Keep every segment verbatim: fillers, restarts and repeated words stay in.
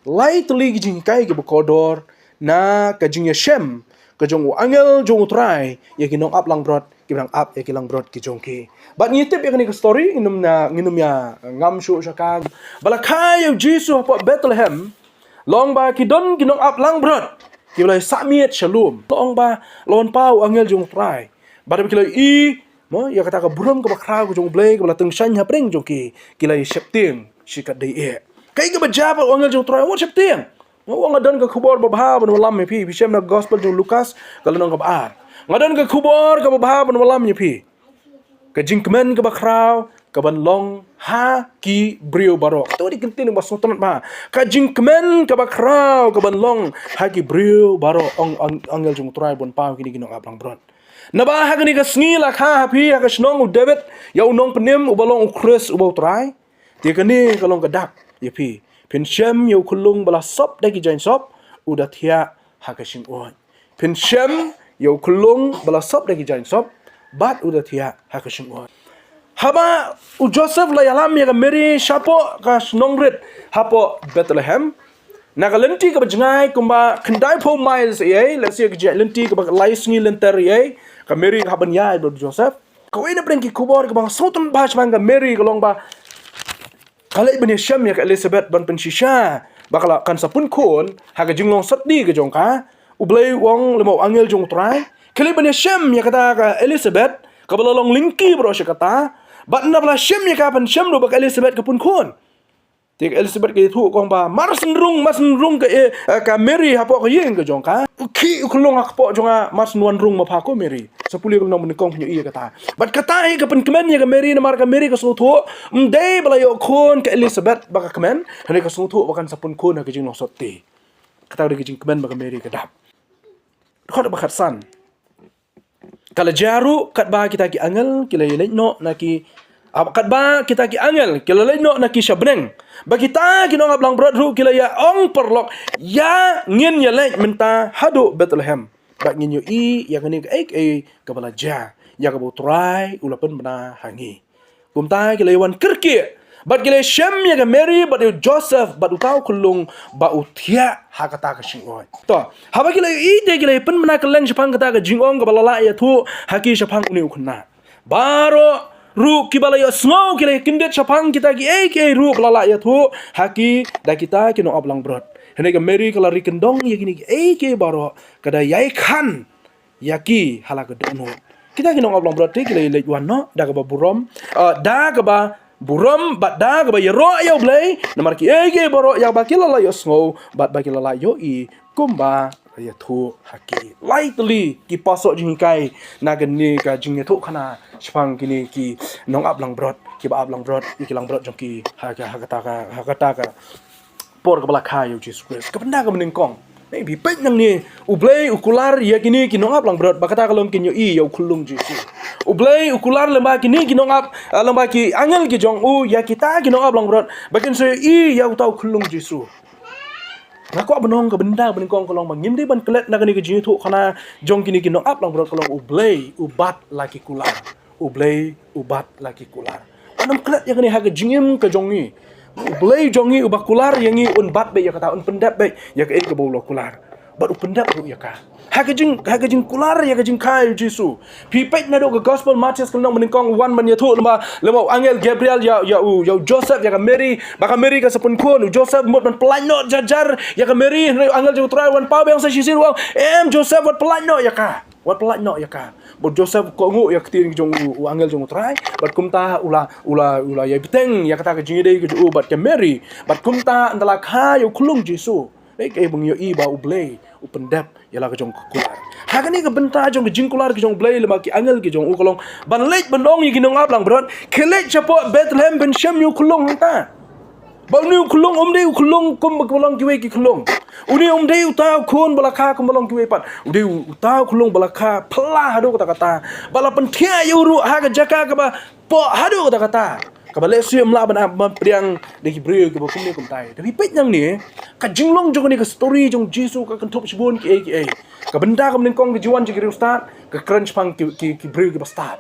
Lai tylli ki jinghikai kiba kordor na ka jingïashem ka jong u angel jong u Trai ïa ki nongap langbrot kiba dang ap ïa ki langbrot ki jong ki. Bad ngi tip ïa kane ka story, ngin ym ïa, ngin ym ïa ngam shuh sha ka. Ba la kha ïa u Jisu hapoh Bethlehem, long ba ki don ki nongap langbrot kiba la sah miet sha lum. Long ba la wan paw u angel jong u Trai. Bad haba ki la i, mo, ïa kata ka burom kaba khraw ka jong u Blei kaba la tyngshaiñ hapdeng jong ki, ki la ïa sheptieng shi katdei eh. Kaei kaba jia pat u angel jong u Trai? Wat sheptieng. Mo, nga don ka khubor babha ban wallam ïa phi. Phi shem na gospel jong u Lukas ka lynnong kaba ar. Nga don ka khubor kaba bha ban wallam ïa phi. Ka jingkmen kaba khraw kaban long ha ki briew baroh. Kato ka dei ka kyntien ba sngewtynnat bha. Ka jingkmen kaba khraw kaban long ha ki briew baroh, ong, ong, angel jong u Trai ban paw kine ki nongap langbrot. Naba ha kane ka sngi la kha ha phi ha ka shnong u David ïa u nongpynim uba long u Khrist uba u Trai. Te kane ka long ka dak ïa phi. Phin shem ïa u khyllung ba la sop da ki jaiñsop, u da thiah ha ka shyngoid. Phin shem ïa u khyllung ba la sop da ki jaiñsop, bad u da thiah ha ka shyngoid. Haba u Joseph la ïalam ïa ka Mary shapoh ka shnong rit hapoh Bethlehem, na ka lynti kaba jngai kumba khyndaiphew miles ïa, lehse ka jia lynti kaba lai sngi lynter ïa, ka Mary ka hap ban ïaid bad u Joseph. Kawei na pdeng ki khubor kaba sngewtynnat bha shaphang ka Mary ka long ba ka leit ban ïashem ïa ka Elizabeth ban pynshisha ba ka la, kan sa pun khun ha ka jinglong sopti ka jong ka. U Blei u ong lem u angel jong u Trai, ka leit ban ïashem ïa kata ka Elizabeth kaba la long lyngkhi baroh shi katta. Bad naba la shem ïa ka, phin shem ruh ba ka Elizabeth ka pun khun. Te ka Elizabeth ka ïathuh ka ong ba mar syn rung, mar syn rung ka, eh, ka Mary hapoh ka ïing ka jong ka. U khih u khyllung ha kpoh jong nga, mar syn wan rung ma pha ko Mary. Sa pule ka lynnong banyngkong phin ïohi ïa kata. Bad kata hi ka pynkmen ïa ka Mary namar ka Mary ka sngewthuh ym dei ba la ïoh khun ka Elizabeth ba ka kmen, hynrei ka sngewthuh ba kan sa pun khun ha ka jinglong sopti. Kata ka dei ka jingkmen ba ka Mary ka dap. Dkhot ba khatsan. Ka la jia ruh katba kita ki angel ki la ïaleit noh na ki, ah, katba kita ki angel ki la leit noh na ki sha bneng, ba kita ki nongap langbrot ruh ki la ïa ong paralok, ïa ngin ïaleit mynta haduh Bethlehem, bad ngin ïohi ïa kane kaei kaei kaba la jia, ïa kaba u Trai u la pynbna ha ngi. Kumta ki la ïa wan kyrkieh bad ki la ïa shem ïa ka Mary bad ïa u Joseph bad uta u khyllung ba u thiah ha kata ka shyngoid. To, haba ki la ïohi te ki la ïa pynbna kylleng shaphang kata ka jingong kaba la lah ïathuh ha ki shaphang une u khynnah. Baroh ruh kiba la ïohsngew ki la ïa kyndit shaphang kita kiei kiei ruh ba la lah ïathuh ha ki da kita ki nongap langbrot. Hynrei ka Mary ka la ri kyndong ïa kine kiei kiei baroh, ka da ïai khan ïa ki ha la ka dohnud. Kita ki nongap langbrot te ki la ïaleit wan noh da kaba burom, eh, da kaba burom bad da kaba ïaroh ïa u Blei namar kiei kiei baroh ïa ba ki la lah ïohsngew bad ba ki la lah ïohi kumba la ïathuh ha ki. Lai tylli ki pasoh jinghikai na kane ka jingïathuhkhana shaphang kine ki nongap langbrot, kiba ap langbrot ïa ki langbrot jong ki ha ka, ha kata ka, ha kata ka por kaba la kha ïa u Jisu Khrist. Ka bynta kaba nyngkong, phi peit nangne, u Blei u kular ïa kine ki nongap langbrot ba kata ka long kin ïohi ïa u khyllung Jisu. U Blei u kular lem bad kine ki nongap, ah, lem bad ki angel ki jong u ïa kita ki nongap langbrot ba kin sa ïohi ïa uta u khyllung Jisu. Nga kwah ban ong ka bynta kaba nyngkong ka long ba ngim dei ban klet na kane ka jingïathuhkhana jong kine ki nongap langbrot, ka long u Blei u bat la ki kular. U Blei u bat la ki kular. Wat nym klet ïa kane ha ka jingim ka jong ngi. U Blei jong ngi uba kular ïa ngi un bat beit ïa kata, un pyndep beit ïa kaei kaba u la kular. Bad u pyndep ruh ïa ka. Ha ka jing, ha ka jingkular ïa ka jingkha ïa u Jisu. Phi peit naduh ka gospel Mathaios ka lynnong banyngkong, u wan ban ïathuh lem bad, lem bad u angel Gabriel ïa, ïa u, ïa u Joseph ïa ka Mary, ba ka Mary kan sa pun khun, u Joseph mut ban pyllait noh jar jar ïa ka Mary, hynrei u angel jong u Trai u wan paw biang sa shisien u ong, em Joseph, wat pyllait noh ïa ka. Wat pyllait noh ïa ka. Bad u Joseph u kohnguh ïa ka ktien jong u, u angel jong u Trai. Bad kumta u la, u la, u la ïai bteng ïa kata ka jingïadei ka jong u bad ka Mary. Bad kumta ynda la kha ïa u khyllung Jisu, eh, kaei ba ngi ïohi ba u Blei u pyndep ïa la ka jong ka kular. Ha kane ka bynta jong ka jingkular ka jong u Blei lem bad ki angel ki jong u ka long ban leit ban ong ïa ki nongap langbrot, khie leit shapoh Bethlehem ban shem ïa u khyllung hangta. Ba une u khyllung um dei u khyllung kumba long kiwei ki khyllung. Une um dei uta u khun ba la kha kumba long kiwei pat. U dei uta u khyllung ba la kha phylla haduh katta katta, ba la pynthiah ïa u ruh ha ka jaka kaba poh haduh katta katta, kaba lehse ym lah ban, ban pdiang da ki briew kiba kumne kumtai. Te phi peit nangne, ka jinglong jong kane ka story jong u Jisu ka kynthup shibun kiei kiei. Ka bynta kaba nyngkong, ka jingwan jong ki riewstad, ka kren shaphang ki, ki, ki briew kiba stad.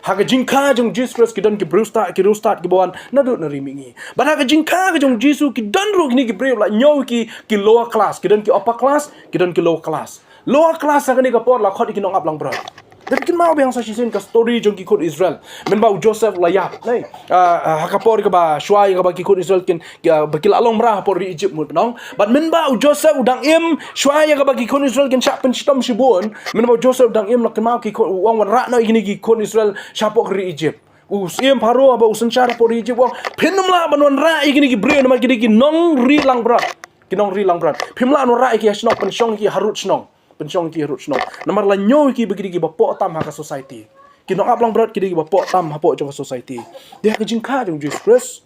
Ha ka jingkha jong u Jisu Khrist ki don ki briew stad, ki briew stad kiba wan naduh na ri mihngi. Bad ha ka jingkha ka jong u Jisu ki don ruh kine ki briew la ñiew ki, ki lower class, ki don ki upper class, ki don ki lower class. Lower class ha kane ka por la khot ïa ki nongap langbrot. Te kynmaw biang sa shisien ka story jong ki khun Israel. Mynba u Joseph la ïap, ne? Ah, ah, ha ka por kaba shwa ïa kaba ki khun Israel kin, ki, ah, ba ki la long mra ha por ri Egypt mut nong. Bad mynba u Joseph u dang im, shwa ïa kaba ki khun Israel kin shah pynshitom shibun. Mynba u Joseph u dang im la kynmaw ki khun, u ong wanrah noh ïa kine ki khun Israel shapoh ri Egypt. U syiem Pharaoh haba u synshar hapoh ri Egypt u ong, phin ym lah ban wanrah ïa kine ki briew namar kine ki nong ri langbrot. Ki nong ri langbrot. Phim lah wanrah ïa ki ha shnong, pynshong ïa ki harud shnong. Pynshong ïa ki harud shnong. Namar la ñiew ïa ki ba ki dei kiba poh tam ha ka society. Ki nongap langbrot ki dei kiba poh tam hapoh jong ka society. Te ha ka jingkha jong u Jisu Khrist,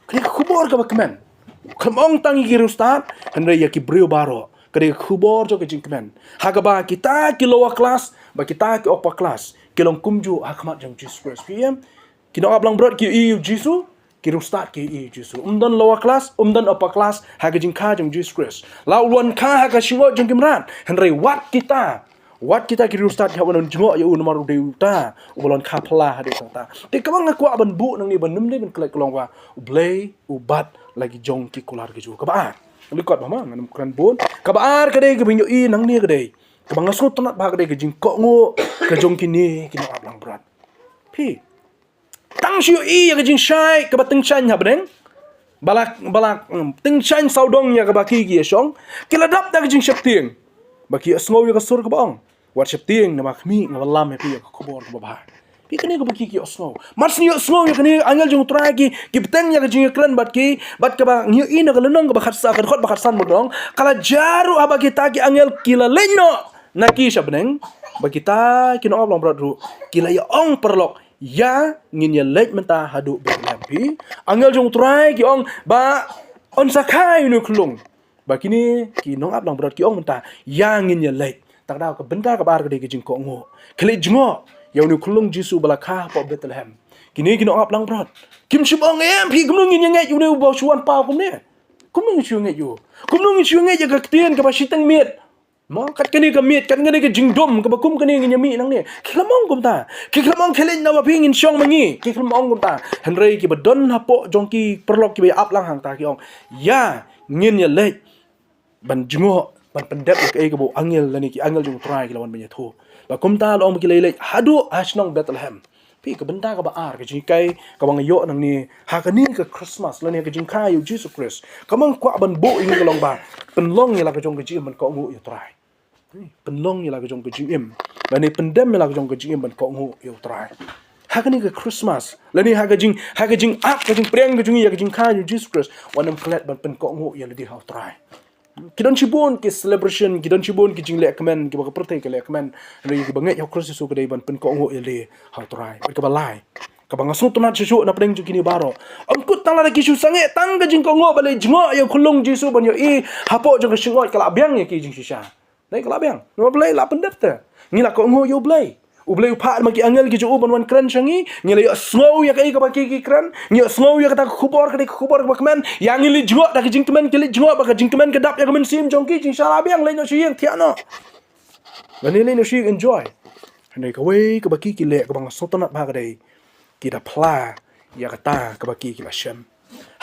ka dei ka khubor kaba kmen. Khlem ong tang ïa ki riewstad, hynrei ïa ki briew baroh. Ka dei ka khubor jong ka jingkmen. Ha kaba kita ki lower class, bad kita ki upper class, ki long kumjuh ha khmat jong u Jisu Khrist. Phi ïohi em? Ki nongap langbrot ki ïohi ïa u Jisu, ki riewstad ki ïohi ïa u Jisu. Um don lower class, um don upper class, ha ka jingkha jong u Jisu Khrist. La u wan kha ha ka shyngoid jong ki mrad. Hynrei wat kita, wat kita ki riewstad ki hap ban jngoh ïa u namar u dei uta uba la wan kha phylla haduh katta. Te kaba nga kwah ban buh nangne ban ym dei ban klet ka long ba U Blei u bat la ki jong ki kular ki jong u. Kaba ar. Lyngkot bha ma, ngan ym kren bun. Kaba ar ka dei kaba ngi ïohi nangne ka dei, kaba nga sngewtynnat bha ka dei ka jingkohnguh ka jong kine ki nongap langbrot. Phi, tang shu ïohi ïa ka jingshai kaba tyngshaiñ ha bneng. Ba la, ba la, mm, tyngshaiñ sawdong ïa kaba ki ki ïashong. Ki la dap da ka jingsheptieng. Ba ki ïohsngew ïa ka sur kaba ong, wat sheptieng, namar khmih, nga wan lam ïa phi ïa ka khubor kaba bha. Phi, kane kaba ki ki ïohsngew. Mar shu ïohsngew ïa kane, angel jong U Trai ki, ki bteng ïa ka jingïakren bad ki, bad kaba ngi ïohi na ka lynnong kaba khatsaw, ka dkhot ba khatsan mut ong, ka la jia ruh haba kita ki angel ki la leit noh na ki sha bneng, ba kita ki nongap langbrot ruh ki la ïa-ong paralok, ïa ngin ïaleit mynta haduh Bethlehem. Phi, angel jong U Trai ki ong ba yn sa kha ïa une u khyllung. Ba kine ki nongap langbrot ki ong mynta, ïa ngin ïaleit. Te ka daw ka bynta kaba ar ka dei ka jingkohnguh. Ki leit jngoh ïa une u khyllung Jisu ba la kha hapoh Bethlehem. Kine ki nongap langbrot kim shym ong, em, phi, kumno ngin ïangeit ïa une uba shu wan paw kumne? Kumno ngin shu ïangeit ïa u? Kumno ngin shu ïangeit ïa ka ktien kaba shiteng miet? Mo, kat kane ka miet, kat kane ka jingdum kaba kum kane ngin ïa mih nangne. Ki khlem ong kumta. Ki khlem ong, khie leit na ma phi, ngin shong ma ngi. Ki khlem ong kumta. Hynrei kiba don hapoh jong ki paralok kiba ïa ap lang hangta ki ong, ïa ngin ïaleit ban jngoh, ban pyndep ïa kaei kaba u angel lane ki angel jong U Trai ki la wan ban ïathuh. Ba kumta la ong ba ki la ïaleit haduh ha shnong Bethlehem. Phi, ka bynta kaba ar, ka jinghikai kaba nga ïoh nangne ha kane ka Christmas lane ka jingkha ïa u Jisu Khrist, kaba nga kwah ban buh ïa ngi ka long ba pynlong ïa la ka jong ka jingim ban kohnguh ïa U Trai. Pynlong ïa la ka jong ka jingim, lane pyndem ïa la ka jong ka jingim ban kohnguh ïa U Trai. Ha kane ka Christmas lane ha ka jing, ha ka jingap, ka jingpyrshang ka jong ngi ïa ka jingkha ïa u Jisu Khrist, wat nym klet ban pynkohnguh ïa lade ha U Trai. Ki don shibun ki celebration, ki don shibun ki jinglehkmen kiba ka pyrthei ka lehkmen. Hynrei kiba ngeit ha u Khrist Jisu ka dei ban pynkohnguh ïa lade ha U Trai. Bad kaba lai, kaba nga sngewtynnat shuh shuh na pdeng jong kine baroh, ym kut tang lada ki shu sangeh tang ka jingkohnguh ba leit jngoh ïa u khyllung Jisu ban ïohi hapoh jong ka shyngoid, ka la biang ïa ki jingshisha. Dei, ka la biang. Namar balei? La pyndep te. Ngi la kohnguh ïa U Blei. U Blei u phah ma ki angel ki jong u ban wan kren sha ngi. Ngi la ïohsngew ïa kaei kaba ki ki kren. Ngi ïohsngew ïa kata ka khubor, kata ka khubor kaba kmen. Ïa ngi leit jngoh da ka jingkmen, ki leit jngoh bad ka jingkmen ka dap ïa ka mynsiem jong ki, jingshisha la biang, leit noh sha ïing, thiah noh. Lane leit noh sha ïing, enjoy. Hynrei kawei kaba ki ki leh kaba nga sngewtynnat bha ka dei, ki da phla ïa kata kaba ki ki la shem.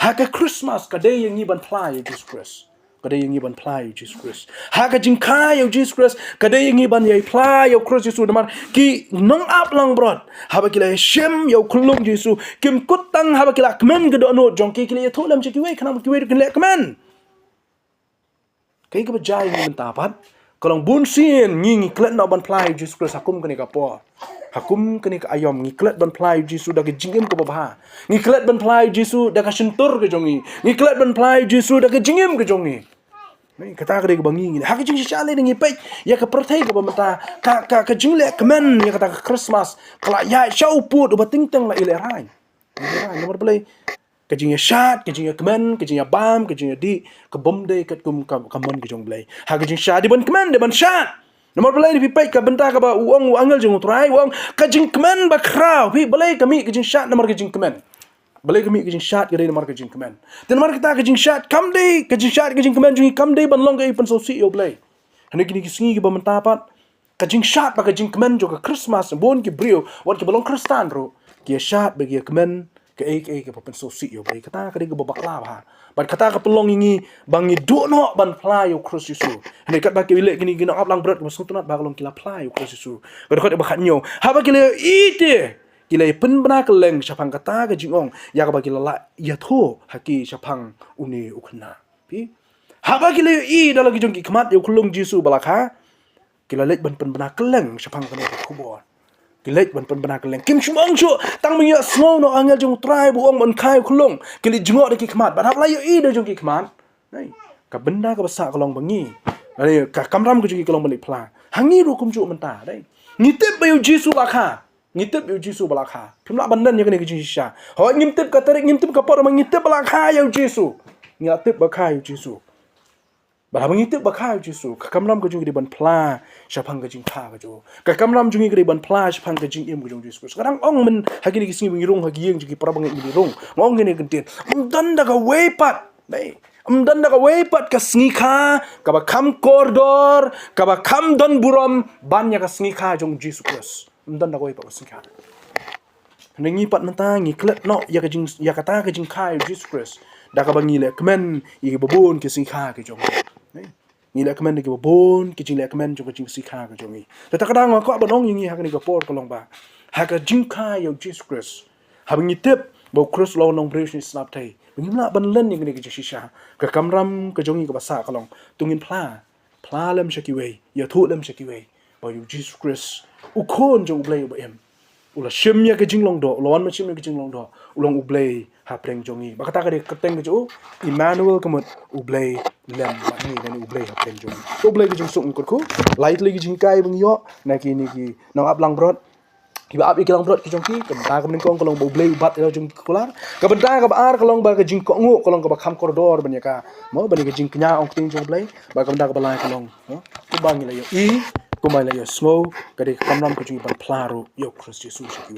Ha ka Christmas ka dei ïa ngi ban phla ïa u Jisu Khrist. Ka dei ïa ngi ban phla ïa u Jisu Khrist. Ha ka jingkha ïa u Jisu Khrist ka dei ïa ngi ban ïai phla ïa u Khrist Jisu. Namar ki nongap langbrot, haba ki la ïashem ïa u khyllung Jisu, kim kut tang haba ki la kmen ka dohnud jong ki, ki la ïathuh lem sha kiwei, khnang ba kiwei ruh kin leh kmen. Kaei kaba jia ïa ngi mynta pat ka long, bunsien ngi, ngi klet noh ban phla ïa u Jisu Khrist ha kum kane ka por. Ha kum kane ka aïom ngi klet ban phla ïa u Jisu da ka jingim kaba bha. Ngi klet ban phla ïa u Jisu da ka shyntur ka jong ngi. Ngi klet ban phla ïa u Jisu da ka jingim ka jong ngi. Ni, kata ka dei kaba ngi, ngi. Ha ka jingshisha lei ngi peit ïa ka pyrthei kaba mynta, ka, ka, ka jinglehkmen ïa kata ka Christmas ka la ïaid sha u pud uba teng teng la i lehraiñ. Namar balei? Ka jingïashad, ka jingïakmen, ka jingïabam, ka jingïadih, ka bym dei katkum ka, ka mon ka jong U Blei. Ha ka jingshad dei ban kmen, dei ban shad. Namar balei? Phi peit ka bynta kaba u ong u angel jong U Trai, u ong ka jingkmen bakhraw. Phi, balei ka mih ka jingshad namar ka jingkmen? Balei ka mih ka jingshad ka dei namar ka jingkmen? Te namar kata ka jingshad kam dei, ka jingshad ka jingkmen jong ngi kam dei ban long kaei, pynsngewsih ïa U Blei. Hynrei kine ki sngi kiba mynta pat, ka jingshad bad ka jingkmen jong ka Christmas, bun ki briew, wat kiba long Khristan ruh, ki ïa shad bad ki ïa kmen kaei kaei kaba pynsngewsih ïa U Blei. Kata ka dei kaba bakla bha. Bad kata ka pynlong ïa ngi ba ngi duh noh ban phla ïa U Khrist Jisu. Hynrei katba ki leh kine ki nongap langbrot kiba sngewtynnat bha ka long ki la phla ïa U Khrist Jisu. Ka dkhot ba khathynñiew. Haba ki la ïohi te, ki la pynbna kylleng shaphang kata ka jingong ïa kaba ki la lah ïathuh ha ki shaphang une u khynnah. Phi? Haba ki la ïohi da la ki jong ki khmat ïa u khyllung Jisu ba la kha, ki la leit ban pynbna kylleng shaphang kane ka khubor. Ki leit ban pynbna kylleng. Kim shym ong shuh tang ba ngi ïohsngew na u angel jong U Trai ba u ong ban kha ïa u khyllung. Ki leit jngoh da ki khmat. Bad haba la ïohi da jong ki khmat, dei, ka bynta kaba sah ka long ba ngi, dei, ka kamram ka jong ngi ka long ban leit phla. Ha ngi ruh kumjuh mynta, dei. Ngi tip ba ïa U Jisu la kha. Ngi tip ïa U Jisu ba la kha. Phim lah ban len ïa kane ka jingshisha. Hooid, ngim tip ka tarik, ngim tip ka por, ma ngi tip ba la kha ïa U Jisu. Ngi la tip ba kha ïa U Jisu. Bad haba ngi tip ba kha ïa U Jisu, ka kamram ka jong ngi ka dei ban phla shaphang ka jingkha ka jong U. Ka kamram jong ngi ka dei ban phla shaphang ka jingim ka jong U Jisu Khrist. Nga dang ong mynta ha kine ki sngi ba ngi rung ha ki ïing jong ki para bangeit, ngi rung. Nga ong kine ki ktien. Ym don da kawei pat, dei, ym don da kawei pat ka sngi kha kaba kham kordor, kaba kham don burom ban ïa ka sngi kha jong U Jisu Khrist. Ym don da kawei pat ka sngi kha. Hynrei ngi pat mynta ngi klet noh ïa ka jing, ïa kata ka jingkha ïa U Jisu Khrist da kaba ngi leh kmen ïa kiba bun ki sngi kha ki jong ngi. Ngi leh kmen ïa kiba bun ki jingleh kmen jong ka jingsngi kha ka jong ngi. Te kata ka dang nga kwah ban ong ïa ngi ha kane ka por ka long ba ha ka jingkha ïa U Jisu Khrist, haba ngi tip ba U Khrist u long u nongbriew shane sngap thei, ba ngim lah ban len ïa kane ka jingshisha. Ka kamram ka jong ngi kaba sah ka long, to ngin phla, phla lem sha kiwei, ïathuh lem sha kiwei ba ïa U Jisu Khrist, U Khun jong U Blei uba im, u la shim ïa ka jinglong doh, u la wan ban shim ïa ka jinglong doh, u long U Blei hapdeng jong ngi. Ba kata ka dei ka kyrteng ka jong u, Emmanuel, ka mut U Blei lem bad ngi, lane U Blei hapdeng jong ngi. To U Blei ka jingsuk un kyrkhu, lai tylli ka jinghikai ba ngi ïoh na kine ki nongap langbrot, kiba ap ïa ki langbrot ki jong ki. Ka bynta kaba nyngkong ka long ba U Blei u bat ïa la jong ki kular. Ka bynta kaba ar ka long ba ka jingkohnguh ka long kaba kham kordor ban ïa ka, mo, ban ïa ka jingkñia ong ktien jong U Blei. Bad ka bynta kaba lai ka long, mo, kumba ngi la ïohi, kumba ngi la ïohsngew, ka dei ka kamram ka jong ngi ban phla ruh ïa U Khrist Jisu sha kiwei.